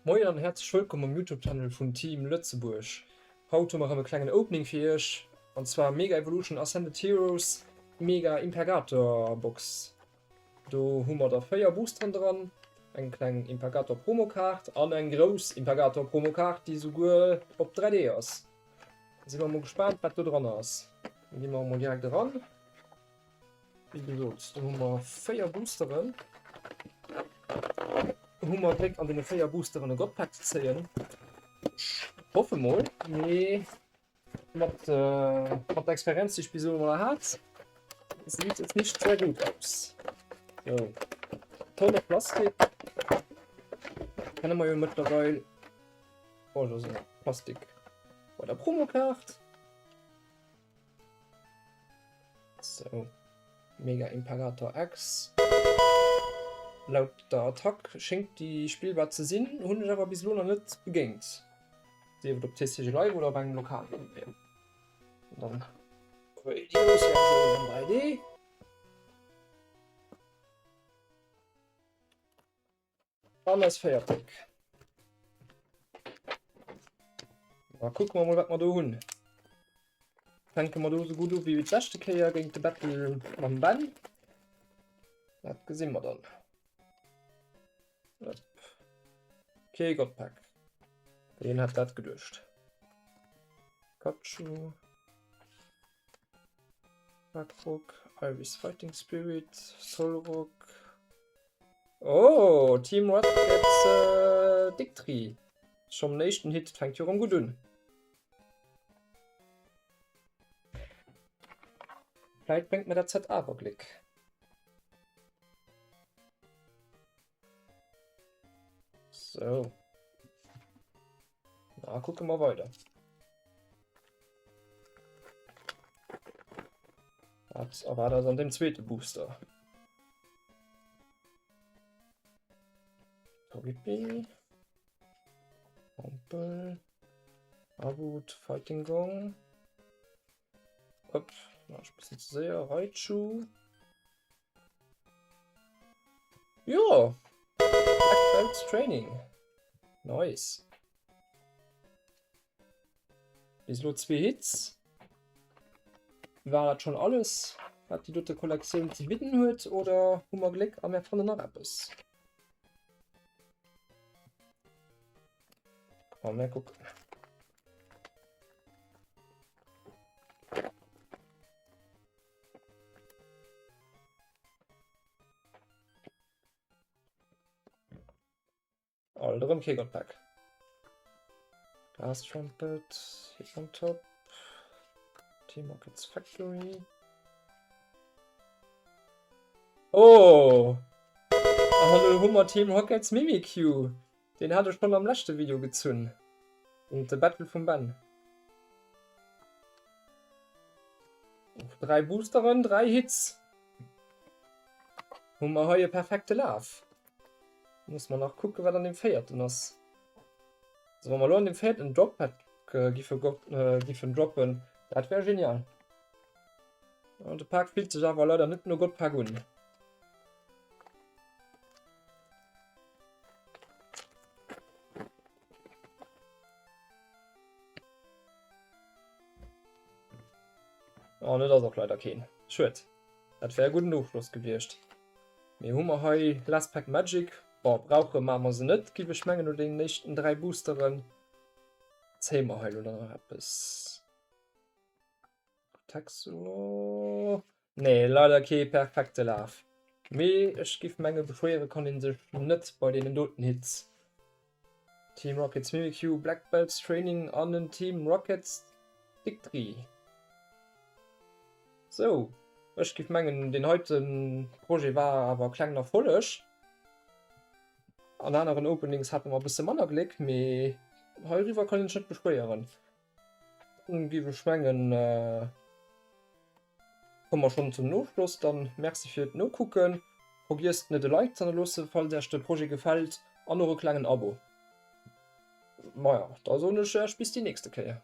Moien an häerzlech wëllkomm um Youtube Channel vun Team Lëtzebuerg. Haut hu mer erëm e klengen Opening fir iech an zwar Mega Evolution Ascended Heroes Mega Impergator Box. Do hu mer der 4 Boosteren dran, eng kleng Impergator Promokaart an eng grouss Impergator Promokaart déi souguer op 3D ass. Si mer mol gespaant wat do dran ass. Dann gi mer mol direkt eran. Wéi gesot, do hu mer 4 Boosteren. Hu mer Gléck an deene 4 Boosteren e Godpack ze zéien? Ech hoffe mol, mee mat, äh, mat der Experienz, déi ech bis elo mol hat, sieht es nicht sehr gut aus. So. Tonne Plastik. Kenne mer jo mëttlerweil. Oh, do ass Plastik bei der Promokaart. Sou, Mega Imperator X. Laut der Attack schéngt déi spillbar ze sinn, hunn ech awer bis elo nach net begéint. Sief et op TCG Live oder op engem lokalen Turnéier. An dann déi grouss Versioun an 3D. An eis 4 Péck. Da kucke mer mol, wat mer do hunn. Fänke mer do esou gutt u wéi d'leschte Kéier géint de Battle mam Ben. Dat gesi mer dann. Upp. Kee Godpack. Ween hätt dat geduecht? Pikachu. Blackrock, Iris Fighting Spirit, Solrock. Oh, Team Rockets äh, Dictri. Schon den éischten Hit, fänkt jo rëm gutt un. Vläit bréngt mir dat Set awer Gléck. So. Na, kucke mer weider. Wat erwaart eis an dem zweete Booster? Togepi. Ampel. Abut, Fighting Gong. Hopp, war ich ein bisschen zu séier. Raichu. Jo! Black Belts Training. Nice. Bis elo zwee Hits. War dat schon alles, wat déi dote Kollektioun ze bidden huet, oder hu mer Gléck a mir fannen nach eppes? Komm, mir kucken. Alt erëm kee Godpack. Blast Trumpet, Hitmontop, Team Rockets Factory. Oh! An elo hu mer Team Rockets Mimikyu. Deen hat ech schonn am leschte Video gezunn. Géint de Battle vum Ben. 3 Boosteren, 3 Hits. Hu mer hei e perfekte Laf. Muss mer nach kucken, wat an dem véierten ass. Also wa mer elo an dem véierten Drop Pack giffe giffen droppen, dat wär genial. An de Pak fillt sech awer leider net no God Pack un. An et ass och leider keen. Schued. Dat wär e gudden Ofschloss gewiescht. Mee hu mer hei Last Pack Magic? Bon, brauche maache mer se net, giff ech mengen, no deenen éischten 3 Boosteren. Zéie mer hei elo dann nach eppes? Texo. Nee, leider kee perfekte Laf. Mee ech giff menge beschwéiere kann een sech net bei deenen doten Hits. Team Rockets Mimikyu, Black Belts Training an en Team Rockets Dictri. Sou, ech giff mengen deen heite Projet war awer e klengen Erfolleg. An aneren Openings hate mer e bësse manner Gléck, mee heiriwwer kann een sech net beschwéieren. Dann giff ech mengen komme mer schon zum Noschloss. Dann Merci fir d'Nokucken. Vergiesst net e Like ze hannerloossen falls Äech de Projet gefällt an och e klengen Abo. Maja, da soen ech Äech bis déi nächste Kéier.